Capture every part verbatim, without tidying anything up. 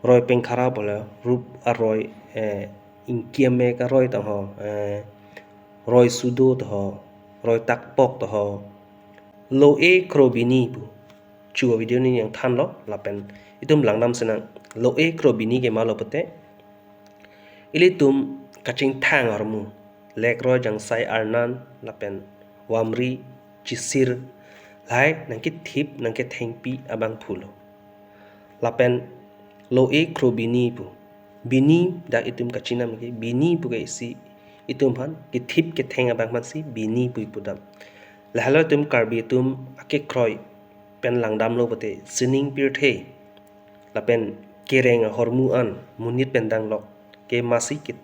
Roi pengkhara pulo, rup aroi, eh, ingki amek aroi tangho, eh, roi sudo tangho, roi takpok tangho. Lo-e krobini pu. Chu video ni nangthanlo, lapen itum langdam sinang. Lo-e krobini ke malo pute, ilitum kachingthang ahormu, lekroi, jangsai, arnan, lapen wamri, chisir, lahai nangkethip, nangkethengpi abangphu lo. Lapen lo-e krobini pu. Bini dak itum kachinam ke, bini pu ke isi itum aphan kethip ketheng abang aphansi bini pu ipudam. Lahelo itum Karbi atum akekroi pen langdamlo pute, sining pirthe lapen kereng ahormu an monit pen danglok ke masi kit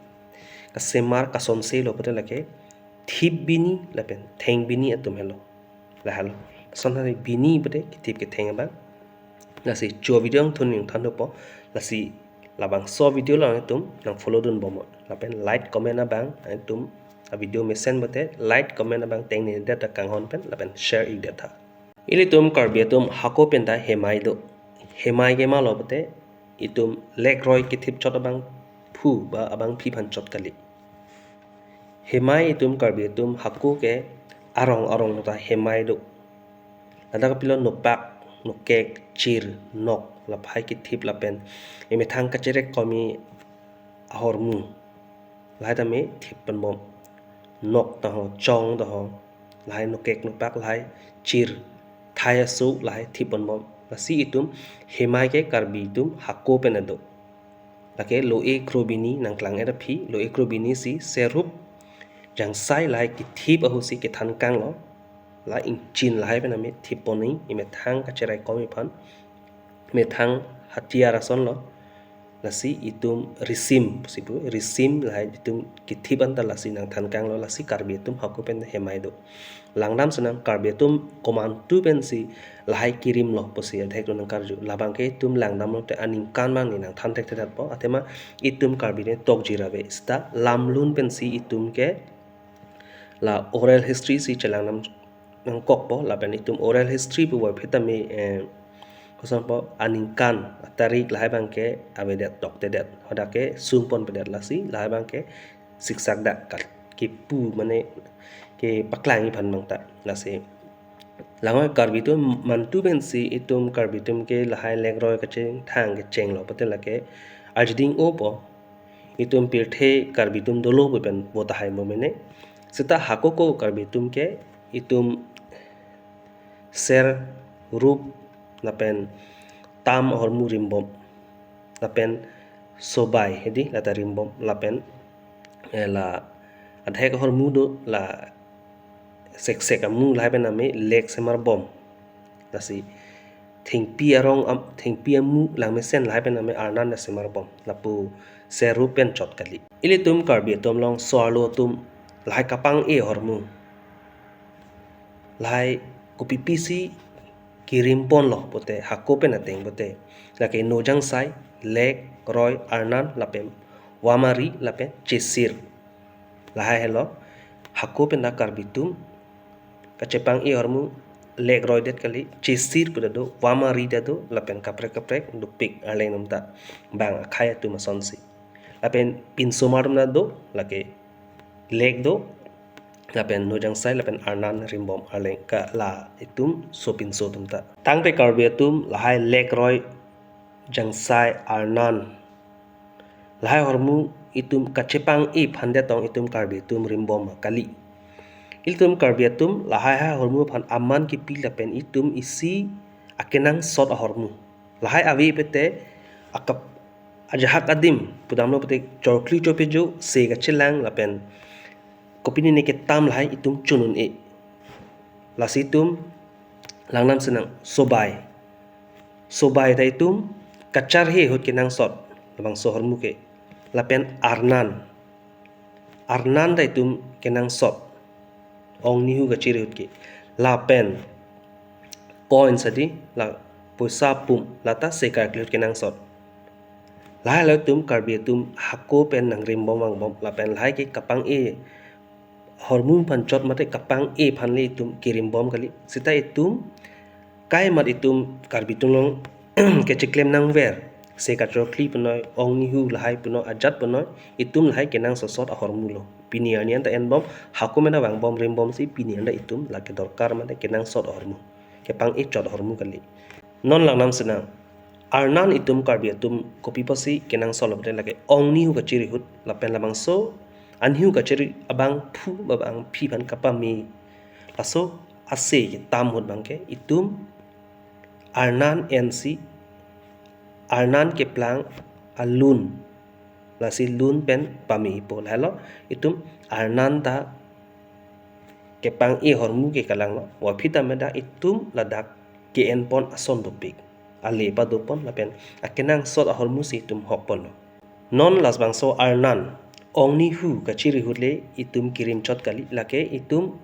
kasemar kasonse lo pute lake thip bini lapen theng bini atum helo. Lahelo. Son hari bini pute kethip ketheng abang. Lasi chu video nangthan nangthanpo. Lasi labangso video lo nangtum nang follow dunbom. Lapen like comment abang nangtum a video mesen pute like comment abang tengnedet ta kanghon pen lapen share ikdet tha. Ilitum Karbi atum hako pen ta hemai do. Hemai ke malo pute itum lekroi kethipchot abangphu ba abangpi aphan chot kali. Hemai itum Karbi atum hako ke arong arong ta hemai do. Ladak pilo nopak, nokek, chir, nok, laphai kethip lapen emethang kacherek komi ahormu, lahai tame thip ponbom. Nok tangho, chong tangho, lahai nokek nopak, lahai chir, thai aso, lahai thip ponbom. Lasi itum hemai ke Karbi atum hako pen ado. Lake lo-e krobini nangklang-et aphi, lo-e krobini si serup, jangsai, lahai kethip ahut si kethan kanglo. La ingchin lahai pen ame thip pon-i, emethang kacherai komi aphan, methang hatiyar ason lo. Lasi itum risim, sipu risim lahai itum kethip anta lasi nangthan kanglo, lasi Karbi atum hako pen hemai do. Langdam sinang Karbi atum komantu pensi lahai kerim lo pusi adhek lo nangkarju. Labang ke itum langdamlo te aningkan mang ni nangthan thekthedetpo. Athema itum Karbi ne tokjir ave sita lamlun pensi itum ke la oral history si chelangdam nangkokpo, lapen itum oral history pu voiphit tame, eh, kosonpo, aningkan, tarik lahai abang ke avedet toktedet. Hadak ke sungponpedet, lasi lahai abang ke siksak dak kat kipu mane kepaklang-i aphan abang ta. Lasi langoi Karbi atum mantu pensi itum Karbi atum ke lahai lekroi kachingthang kechenglo pute lake arjiding-opo. Itum pirthe Karbi atum dolo pu pen bo tahai mo mene. Sita hako ko Karbi atum ke itum ser, rup lapen tam ahormu rimbom. Lapen sobai hedi lata rimbom lapen, eh, la adhek ahormu do, la seksek amu lahai pen ame lek semarbom. Lasi thengpi arong am, thengpi amu langmesen lahai pen ame arnan semarbom. Lapu serup pen chot kali. Ilitum Karbi atum along so-arlo atum lahai kapang-e ahormu, lahai kopipisi kerim ponlo pute, hako pen ateng pute, lake nojangsai, lekroi, arnan lapen wamari lapen chesir. Lahai helo hako pen ta Karbi atum kachepang-e ahormu, lekroi det kali, chesir pu ta do, wamari ta do, lapen kaprek kaprek dopik arleng atum ta bang akhei atum asonsi. Lapen pinso mar atum ta do, lake lek do, lapen nojangsai lapen arnan rimbom arleng ka la itum sopinso atum ta. Tangte Karbi atum lahai lekroi, jangsai, arnan, lahai ahormu itum kachepang-e aphan det tong itum Karbi atum rimbom kali. Ilitum Karbi atum lahai hai ahormu aphan aman kipi lapen itum isi akenangsot ahormu lahai ave pute akap ajahak adim pudamlo pute chorkli chorpejo se kachelang lapen kopine ne ketam lahai itum chun un-e. Lasi itum langdam sinang sobai. Sobai ta itum kacharhe ahut kenangsot labangso ahormu ke. Lapen arnan. Arnan ta itum kenangsot ong nihu kachiri ahut ke. Lapen coins hedi, la poisa pum, lata se karkli ahut kenangsot. Lahai lo itum Karbi atum hako pen nangrimbom vangbom lapen lahai ke kapang-e ahormu aphan chot mate kapang-e aphan le itum kerimbom kali. Sita itum kaimat itum Karbi atum along kecheklem nangver Se kachokli punoi, ong nihu lahai punoi, ajat punoi, itum lahai kenangsot sot ahormu lo. Pini arni anta enbom, hako mena vangbom rimbomsi pini anta itum lake dorkar mate kenangsot ahormu, kepang-e chot ahormu kali. Non langdam sinang, Arnan itum Karbi atum kopi pusi kenangsot lo pute lake ong nihu kachiri ahut, lapen labangso anihu kachiri abangphu ba abangpi aphan kapame. Laso ase ketam ahut abangke itum Arnan ensi Arnan keplang alun, lasi lun pen pame-ipo. Lahelo itum Arnan ta kepang-e ahormu ke kalang lo. Waphi tame dak itum ladak ke-enpon ason dopik, ale padopon lapen akenangsot ahormu si itum hokpon lo. Non labangso Arnan ong nihu kachiri ahut le itum kirim chot kali, lake itum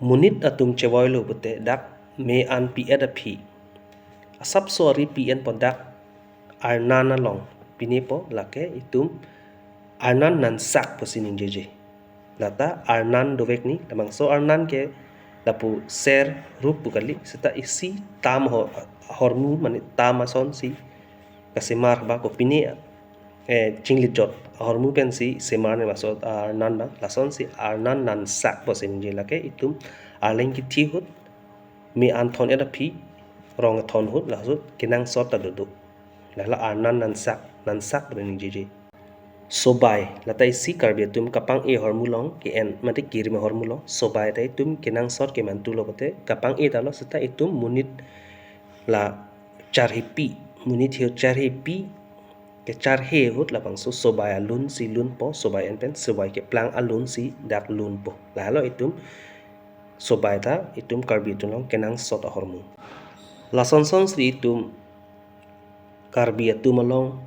monit atum chevoi lo pute dak me an pi-et aphi, asapso ari pi-enpon dak Arnan along pinepo, lake itum Arnan nansak pusi ningjeje. Lata Arnan dovek ni, labangso Arnan ke lapu ser rup pu kali, seta isi tam ho-, ahormu mane tam asonsi kasemar ba kopine, eh, chinglit jot ahormu pensi semar ne maso Arnan ba, lasonsi Arnan nansak pusi ningje. Lake itum arleng kithi ahut, me an thon-et aphi, rong thon ahut, lahai ahut kenangsot ta dodo. Lahelo Arnan nansak, nansak pu ningjeje. Sobai, lata isi Karbi atum kapang-e ahormu along ke-en mate kirim ahormu along, sobai ta itum kenangsot kemantu lo pute kapang-e ta lo, seta itum monit la charhepi, monit hiu charhepi, kecharhe ahut labangso sobai alun si lunpo, sobai en pen sobai keplang alun si dak lunpo. Lahelo itum sobai ta itum Karbi atum along kenangsot ahormu. Lasonsonsi itum Karbi atum along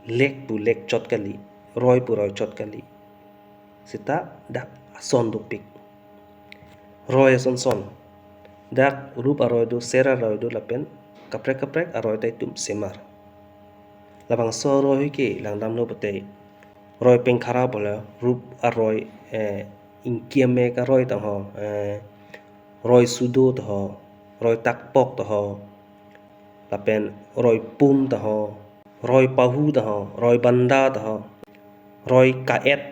lek pu lek chot kali, roi pu roi chot kali, seta dak ason dopik. Roi asonson, dak rup aroi do, ser aroi do, lapen kaprek kaprek aroi ta itum semar. Labangso aroi ke langdam lo pute, roi pengkhara pulo, rup aroi, eh, ingki amek aroi tang ho, eh, roi sudo tang ho, roi takpok tang ho, lapen roi pum tang ho, roi pahu tang ho, roi banda tang ho, roi ka-et,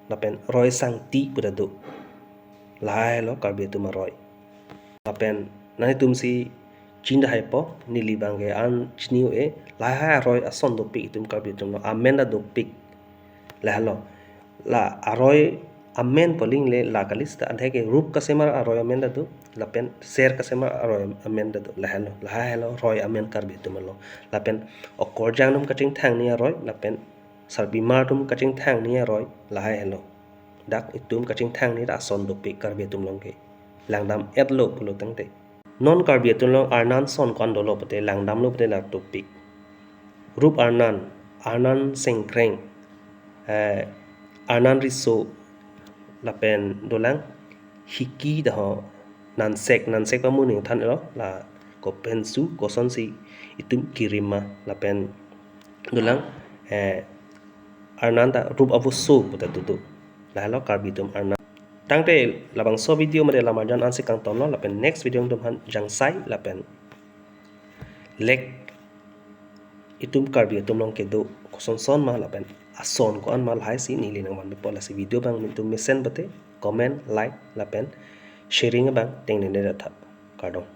lapen roi sangti pu ta do. Lahai lo Karbi atum aroi. Lapen nanglitum si chini tahaipo, neli abangke an chini-o-e, lahai aroi ason dopik itum Karbi atum along, amen ta dopik. Lahelo. La aroi amen pu aling le la kali, seta adhe ke rup kasemar aroi amen ta do, lapen ser kasemar aroi amen ta do. Lahelo, lahai helo roi amen Karbi atum along. Lapen okorjang atum kachingthang ni aroi, lapen sarbimar atum kachingthang ni aroi, lahai helo. Dak itum kachingthang ni ta ason dopik Karbi atum along ke. Langdam-et lo pulo tangte. Non Karbi atum along Arnan son ko-an dolo pute, langdam lo pute la topik. Rup Arnan, Arnan sengkreng, eh, Arnan riso, lapen dolang hiki tang ho, nansek, nansek pamu ning than lo, la kopensi, kosonsi itum kirim ma, lapen dolang, eh, Arnan ta rup avoso pu ta dodo. Lahelo Karbi atum Arnan. Tangte labangso video mate lamarjan ansi kangton lo, lapen next video itum aphan jangsai, lapen lek itum Karbi atum along kedo kosonson ma, lapen ason ko-an ma, lahai si neli nangvanpo. Lasi video abang itum mesen pute comment, like, lapen sharing abang tengnene tha. Kardom.